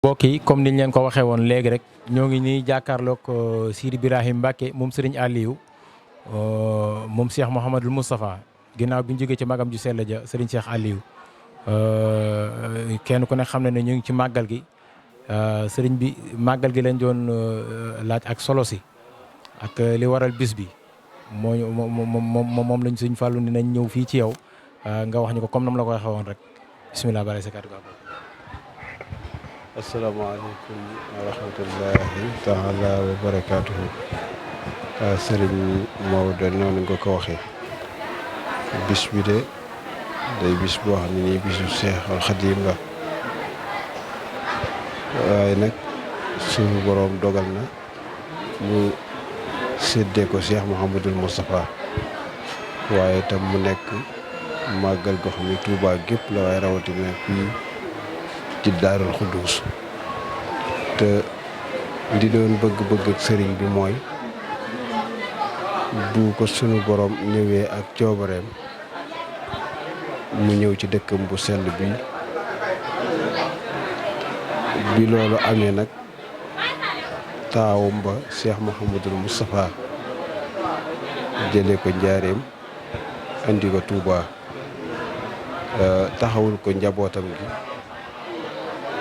mbokk yi comme niñ leen ko waxee woon léegi rek ñoo ngi nii jàkkaarloog Sidi Birahim Mbacke moom Serigne Aliou moom Cheikh Mouhamadul Moustapha ginnaaw bi ñu jógee ci magam ju sell ja Serigne Cheikh Aliou kenn ku ne xam na ne ñu ngi ci màggal gi Serigne bi màggal gi lañ doon laaj ak solo si ak li waral bis bi moom lañ Serigne Fallou ni nañ ñëw fii ci yow nga wax ñu ko comme nam la ko waxee woon rek bisimilah bala sa kàddu gi. asalaamaaleykum wa rahmatullahi taala wa barakaatuhu. Sëriñ Maodo noonu nga ko waxee bis bi de day bis boo xam ne nii bisu Seexul Xadiim la waaye nag suñu boroom dogal na mu séddee ko Cheikh Mouhamadul Moustapha waaye tam mu nekk màggal goo xam ne Tuubaa gépp la waaye rawatina fii ci Daarul Xuddus te li doon bëgg-bëgg ak sëriñ bi mooy bu ko sunu borom ñëwee ak coobareem mu ñëw ci dëkkam bu sell bi loolu amee nag taawam ba Cheikh Mouhamadul Moustapha jëlee ko njaareem andi ko Touba taxawul ko njabootam gi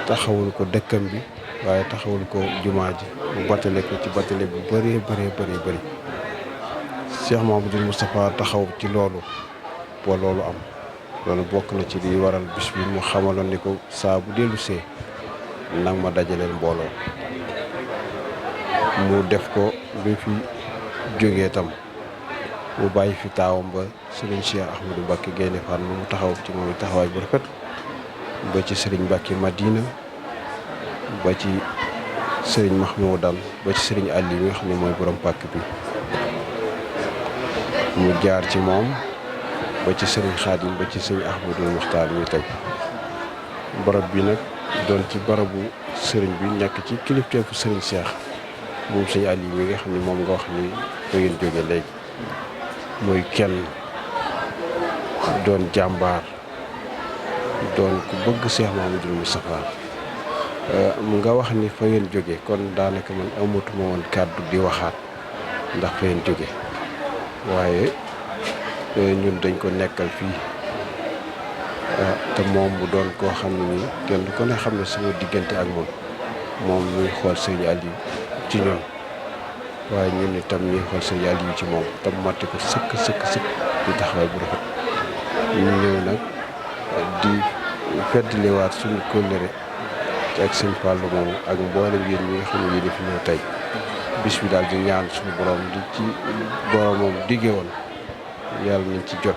taxawul ko dëkkam bi waaye taxawul ko jumaa ji mu battale ko ci battale bu bëree bëri Cheikh Mouhamadul Moustapha taxaw ci loolu ba loolu am loolu bokk na ci liy waral bis bi mu xamaloon ni ko saa bu dellu see nag ma dajaleel mbooloo mu def ko bi fi jógee tam mu bàyyi fi taawam ba Serigne Cheikh Ahmadou Mbacké Gaïndé Fatma mu taxaw ci moom taxawaay bu rafet ba ci Serigne Mbacké Madina ba ci Serigne Mahmoudane ba ci Serigne Ali mi nga xam ne mooy borom pàkk bi mu jaar ci moom ba ci Serigne Khadim ba ci Serigne Ahmadou Mokhtar mi tey barab bi nag doon ci barabu Serigne bi nekk ci kilifteefu Serigne Cheikh moom Serigne Ali mi nga xam ne moom nga wax ni fa ngeen jóge léegi muy kenn doon jàmbaar doon ku bëgg Cheikh Mouhamadul Moustapha mu nga wax ni fa ngeen jóge kon daanaka man amatuma woon kàddu di waxaat ndax fa ngeen jóge waaye ñun dañ ko nekkal fii te moom mu doon koo xam ne nii kenn ko ne xam ne sama diggante ak moom muy xool Sëriñ Aliou ci ñoom waaye ñun itam ñuy xool Sëriñ Aliou ci moom tam matti ko sëkk di taxawaay bu rafet ñu ñëw nag di feddliwaat suñu kóllëre ci ak sëñ Fallou moomu ak mboolem yéen ñi nga xam ne yéen fi ñëw tey bis bi daal di ñaan suñu borom di ci borom moom diggee woon yàlla nañ ci jot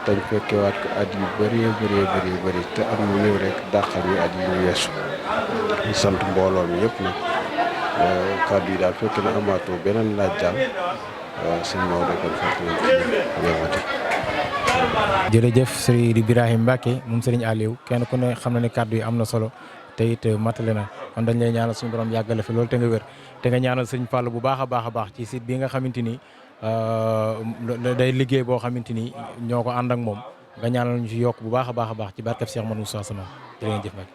dañ fekkewaat ko at yu bëree te am mu ñëw rek dàqal ñu at yi ñu weesu ñu sant mbooloo mi yëpp nag kàddu yi daal fekk na amaatoo beneen laaj daal sëñ Maodo kon fekk nañ ci ñëwati. jërëjëf Serigne Birahim Mbacke moom Serigne Aliou kenn ku ne xam na ne kàddu yi am na solo te it matale na kon dañ lay ñaanal suñu borom yàggale fi loolu te nga wér te nga ñaanal Serigne Fallou bu baax a baax ci site bi nga xamante ni day liggéey boo xamante ni ñoo ko ànd ak moom nga ñaanal ñu ci yokk bu baax a baax ci barkeb Cheikh Mouhamadou Moustapha sama jërë ngeen jëf Mbacke.